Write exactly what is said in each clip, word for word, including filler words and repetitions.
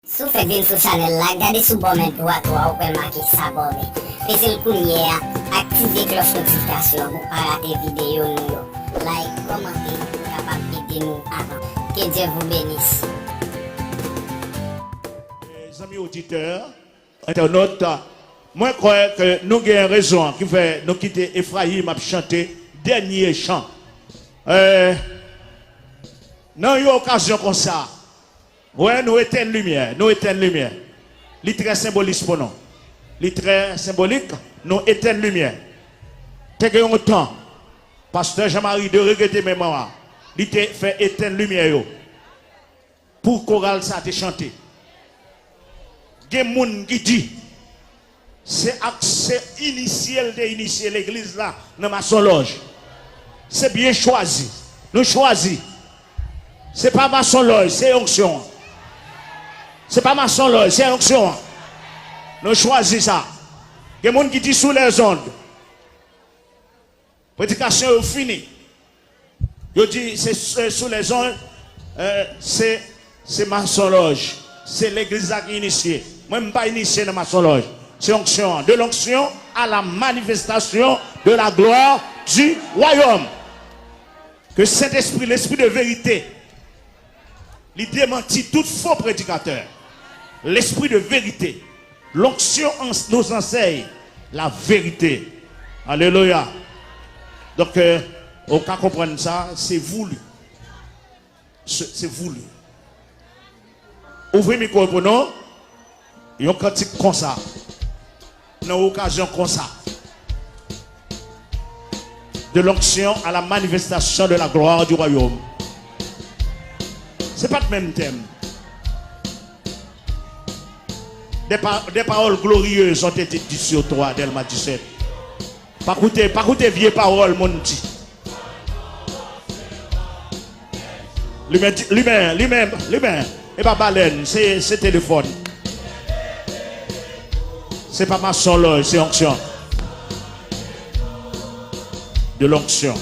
Si w fèk vin sou chanèl la, gade sou bò men dwat ou a, ou wè make sabòne. Peze l kounye a, aktive klòch notifikasyon an pou w pa rate videyo nou yo. Like, kòmante, pou w kapab ede nou avanse. Que Dieu vous bénisse. Zanmi oditè, entènòt, mwen kwè ke nou gen rezon ki fè nou kite Efrayim ap chante dènye chan. Eh, nan yon okazyon konsa, wè, nou etenn limyè, nou etenn limyè. Li trè senbolis pou nou. Li trè senbolik, nou etenn limyè. Te gen yon tan, pastè Jean-Marie de regrete memwa, li te fè etenn limyè yo pou koral sa te chante. Gen moun ki di, se ak, se inisye l te inisye legliz la nan masonlòj. Se byen chwazi. Nou chwazi. Se pa masonlòj, se onksyon an. Se pa masonlòj, se onksyon an. Nou chwazi sa. Gen moun ki di sou lèzond. Predikasyon yo fini. Yo di se, se sou lèzond, eh, se, se masonlòj. Se legliz la ki inisye. Mwen, m pa inisye nan masonlòj. Se onksyon an. De l'onction à la manifestation de la gloire du royaume. Ke Sentespri, Lespri de verite, li demanti tout fo predikatè. Lespri de verite. L'onction en-, nous enseigne la vérité. Alelouya. Donk, eh, ou ka konprann sa, se voulu. Se, se voulu. Ouvri mikwo pou nou. Yon kantik konsa. Nan okazyon konsa. De l'onction à la manifestation de la gloire du royaume. Se pa t menm tèm. Des pa-, des paroles glorieuses ont été dites sur toi, Delma dix-sept. Pa koute, pa koute vye pawòl moun di. Limen, limen, limen, limen. E pa balèn, se, se telefòn. Se pa masonlòj, se onksyon. De l'onction.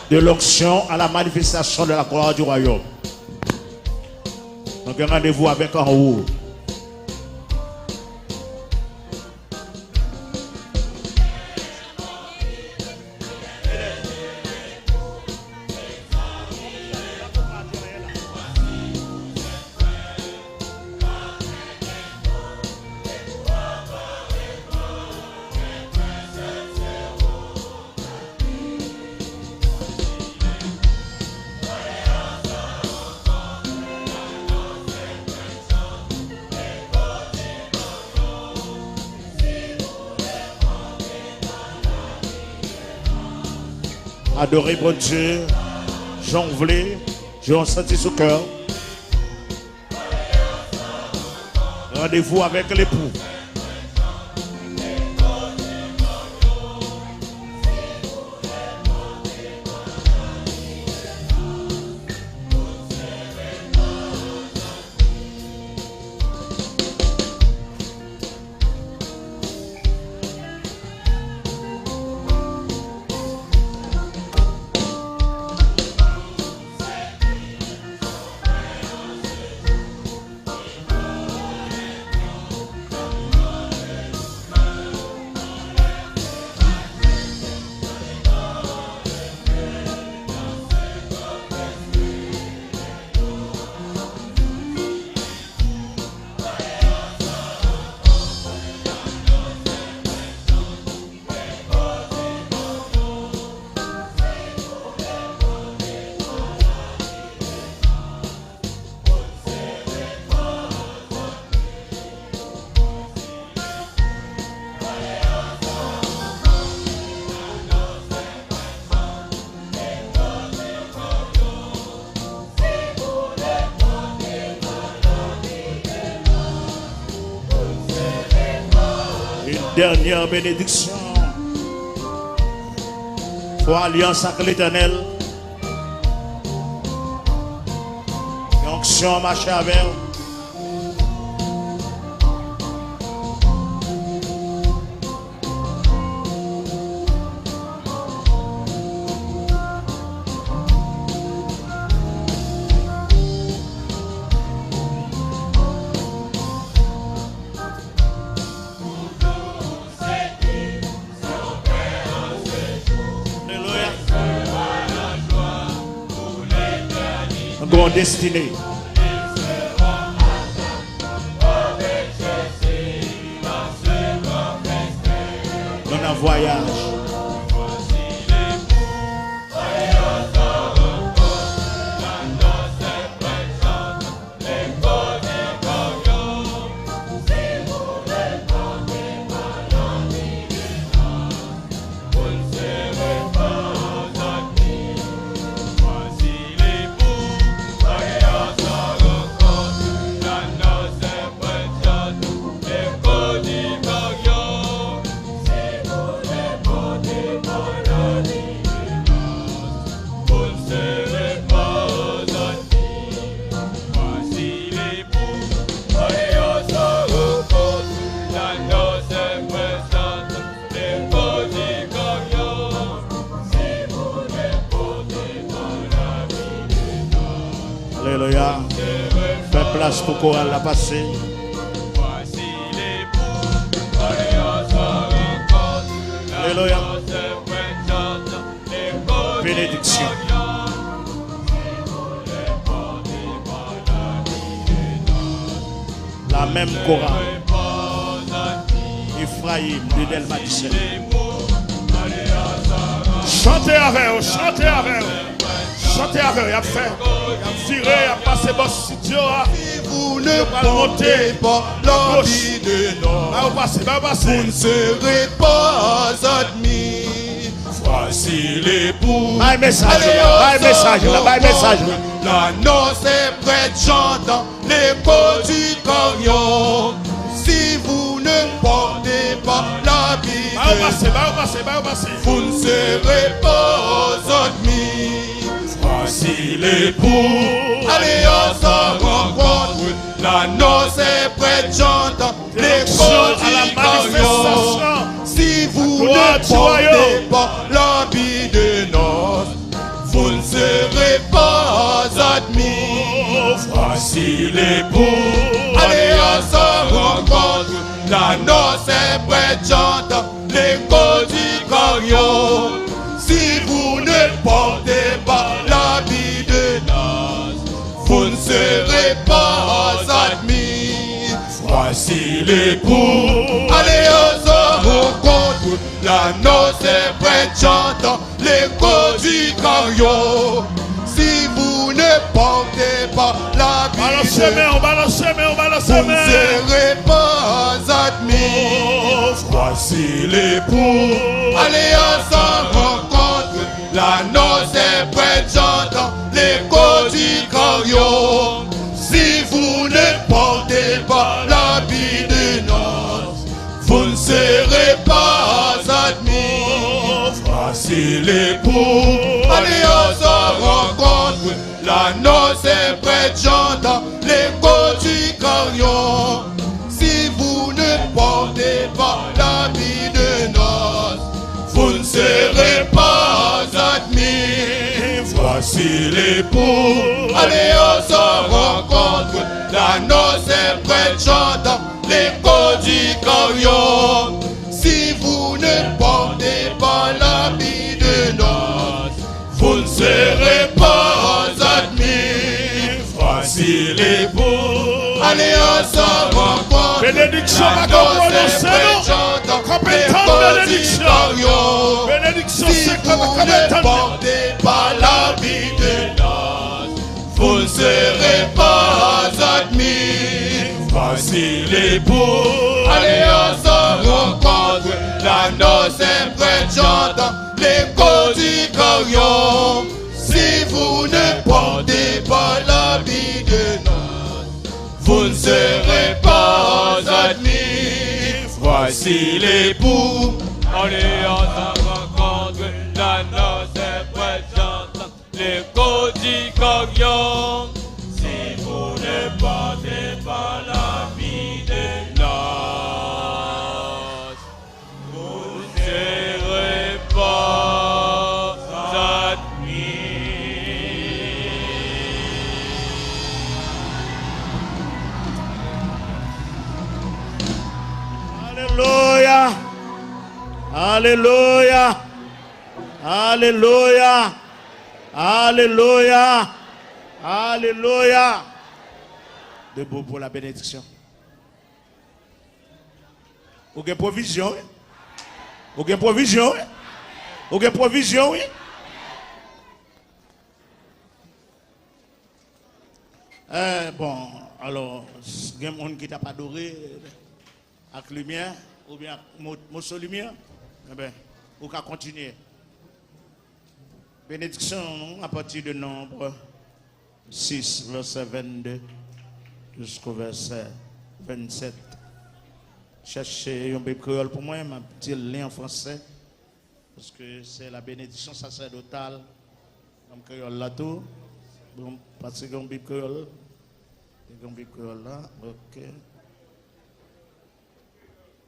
De l'onction à la manifestation de la gloire du royaume. Nou gen randevou avèk anwo. Adore Bondye jan w vle, jan w santi sou kè w. Randevou avèk lepou. Dènyè benediksyon. Fè alyans ak Letènèl. Yon onksyon mache avè w. Alelouya. Nou gen yon destine. Nou nan vwayaj. Alelouya. Fè plas pou koral la pase. Alelouya. Benediksyon. La menm koral. Efrayim de Dèlma Disèt. Chante avè yo, chante avè yo. Chante avè yo, y ap fè, y ap vire, y ap pase bò studio a. Yo pral monte goch. Ba yo pase, ba yo pase. Vous ne serez pas admis. Voici l'époux. Bay mesaj la, bay mesaj la, bay mesaj la. L'annonce est prête, j'entends l'écho du carillon. Si vous ne portez pas l'habit, ba yo pase, ba yo pase, ba yo pase. Vous ne serez pas admis. Voici l'époux. Allez à sa rencontre. L'annonce est prête, j'entends l'écho du carillon. Si vous ne portez pas l'habit de noces, vous ne serez pas admis. Voici l'époux. Allez à sa rencontre. L'annonce est prête, j'entends l'écho du carillon. Si vous ne portez pas l'habit de noces, vous ne serez pas admis. Voici l'époux. Allez à sa rencontre. L'annonce est prête, j'entends l'écho du carillon. Si vous ne portez pas l'habit de noces, vous ne serez pas admis. Voici l'époux. Allez à sa rencontre. L'annonce est prête, j'entends l'écho du carillon. Si vous ne portez pas l'habit de noces, vous ne serez pas admis. Voici l'époux. Allez à sa rencontre. L'annonce est prête, j'entends l'écho du carillon. Si vous ne portez pas l'habit de noces, vous ne serez pas admis. Voici l'époux. Allez à sa rencontre. L'annonce est prête, j'entends l'écho du carillon. Si vous ne portez pas l'habit de noces, vous ne serez pas admis. Voici l'époux. Allez à sa rencontre. Benediksyon pa ka pwononse, non. Kanpe tann benediksyon. Benediksyon se kanpe tann. Si vous ne portez pas l'habit de noces, vous ne serez pas admis. Voici l'époux. Allez à sa rencontre. L'annonce est prête, j'entends l'écho du carillon. Si vous ne portez pas l'habit de noces, vous ne serez pas admis. Voici Si l'époux, alliance à rencontrer la noce est présente, l'écho du carillon. Si vous ne partez pas la vie de noces, vous serez pas admis. Alelouya! Alelouya! Alelouya! Alelouya! Alelouya! Debout pour la bénédiction. Ou gen pwovizyon, wi. Ou gen pwovizyon, wi. Ou gen pwovizyon, wi. Eh, bon, alò, s- gen moun ki t ap adore ak limyè, oubyen ak mo- moso limyè, enben, ou ka kontinye. Benediksyon nou apati de Nonb sis, vèsè vennde jisko vèsè vennsèt. Chèche yon Bib kreyòl pou mwen, m ap di l li an fransè. Paske se la benediksyon sasèdotal. Nan kreyòl la tou. Bon, paske gen yon Bib kreyòl. Gen yon Bib kreyòl la. Ok.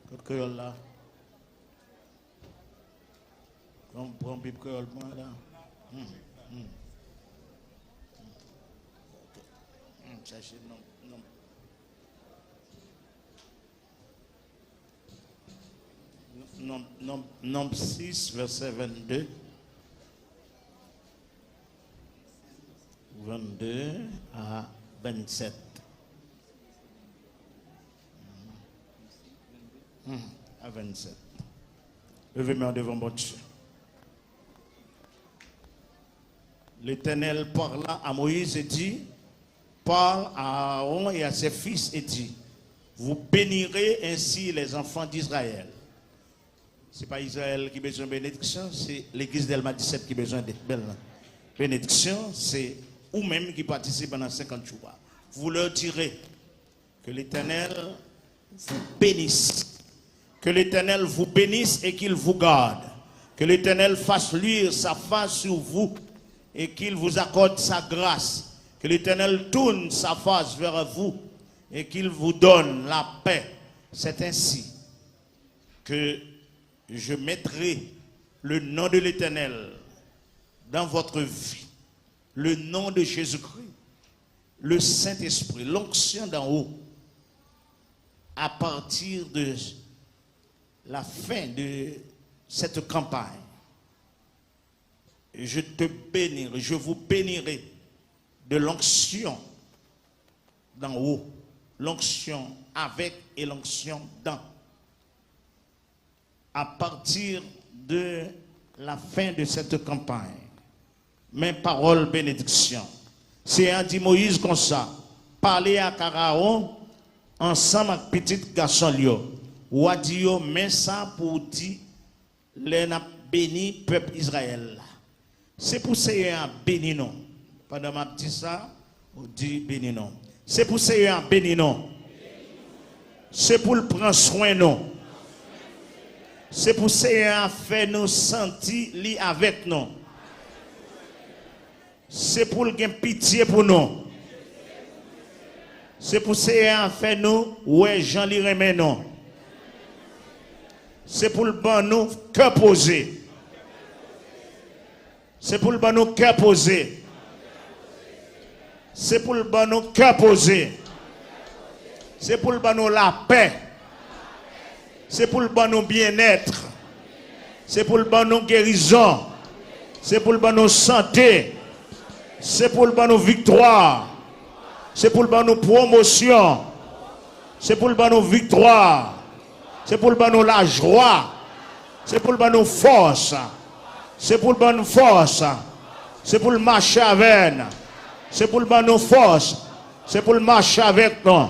Kot kreyòl la? Pran, pran Bib kreyòl mwen la. Hmm, hmm. Ok. Hmm, chache non, non. Nonb, Nonb, Nonb sis, vèsè vennde. Vennde a vennsèt. Hmm, a vennsèt. Leve men w devan Bondye. L'Éternel parla à Moïse et dit, parle à Aaron et à ses fils et dis, vous bénirez ainsi les enfants d'Israël. Se pa Izrayèl ki bezwen benediksyon, se legliz Dèlma disèt ki bezwen de, bèl nan. Benediksyon, se ou menm ki patisipe nan senkant jou a. Vous leur direz, que l'Éternel vous bénisse. Que l'Éternel vous bénisse et qu'il vous garde. Que l'Éternel fasse luire sa face sur vous et qu'il vous accorde sa grâce. Que l'Éternel tourne sa face vers vous et qu'il vous donne la paix. C'est ainsi que je mettrai le nom de l'Éternel dans votre vie, le nom de Jésus-Christ, le Saint-Esprit, l'onction d'en haut, à partir de la fin de cette campagne, je te bénirai, je vous bénirai de l'onction d'en haut, l'onction avec et l'onction dans. À partir de la fin de cette campagne, men pawòl benediksyon. Seyè a di Moyiz konsa, pale ak Arawon ansanm ak pitit gason l yo. W a di yo, men sa pou w di lè n ap beni pèp Izrayèl la. Se pou Seyè a beni nou. Pandan m ap di sa, ou di beni nou. Se pou Seyè a beni nou. Se pou l pran swen nou. Se pou Seyè a fè nou santi li avèk nou. Se pou l gen pitye pou nou. Se pou Seyè a fè nou wè jan li renmen nou. Se pou l ban nou kè poze. Se pou l ban nou kè poze. Se pou l ban nou kè poze. Se pou l ban nou lapè. Se pou l ban nou byennèt. Se pou l ban nou gerizon. Se pou l ban nou sante. Se pou l ban nou viktwa. Se pou l ban nou pwomosyon. Se pou l ban nou viktwa. Se pou l ban nou lajwa. Se pou l ban nou fòs. Se pou l ban nou fòs. Se pou l mache avè n. Se pou l ban nou fòs. Se pou l mache avèk nou.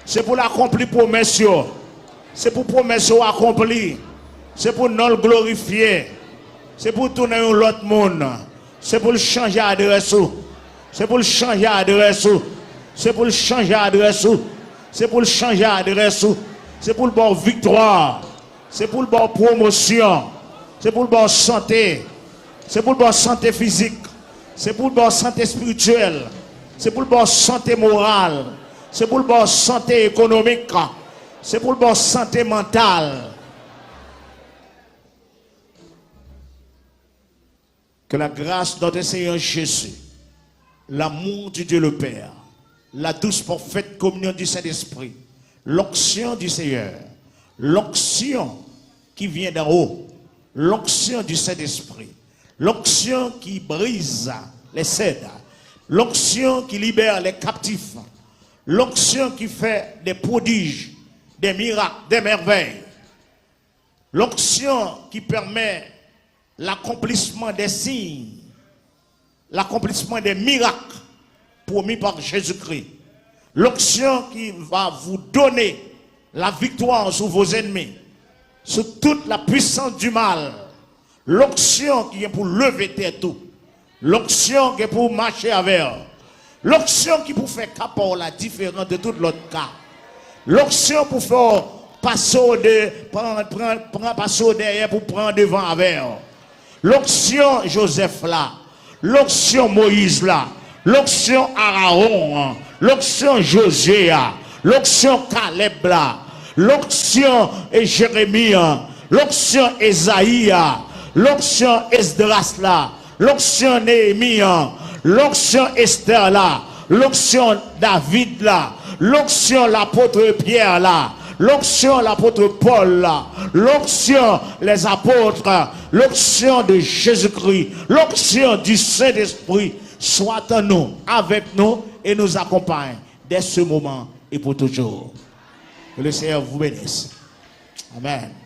Se pou l akonpli pwomès yo. Se pou pwomès yo akonpli. Se pou non l glorifye. Se pou w tounen yon lòt moun. Se pou l chanje adrès ou. Se pou l chanje adrès ou. Se pou l chanje adrès ou. Se pou l chanje adrès ou. Se pou l ba w viktwa. Se pou l ba w pwomosyon. Se pou l ba w sante. Se pou l ba w sante fizik. Se pou l ba w sante espirityèl. Se pou l ba w sante moral. Se pou l ba w sante ekonomik. Se pou l ba w sante mantal. Que la grâce de notre Seigneur Jésus, l'amour du Dieu le Père, la douce parfaite communion du Saint-Esprit, l'onction du Seigneur, l'onction qui vient d'en haut, l'onction du Saint-Esprit, l'onction qui brise les cèdres, l'onction qui libère les captifs, l'onction qui fait des prodiges, des miracles, des merveilles, l'onction qui permet l'accomplissement des signes, l'accomplissement des miracles promis par Jésus-Christ. L'onction qui va vous donner la victoire sur vos ennemis, sur toute la puissance du mal. L'onction ki gen pou leve tèt ou. L'onction ki gen pou mache avè w. L'onction ki pou fè ka pa w la diferan de tout lòt ka. L'onction pou fè w pase w de, pran, pran, pran, pase w dèyè pou pran devan avè w. L'onction Joseph la, l'onction Moyiz la, l'onction Arawon an, l'onction Jozye a, l'onction Kalèb la, l'onction, e, Jeremi an, l'onction Ezayi a, l'onction Esdras la, l'onction Neyemi an, l'onction Estè la, l'onction David la, l'onction lapot Pyè la, l'onction lapot Pòl la, l'onction les apôtres, l'onction de Jésus-Christ, l'onction du Saint-Esprit soit en nous, avec nous et nous accompagne dès ce moment et pour toujours. Que le Seigneur vous bénisse. Amen.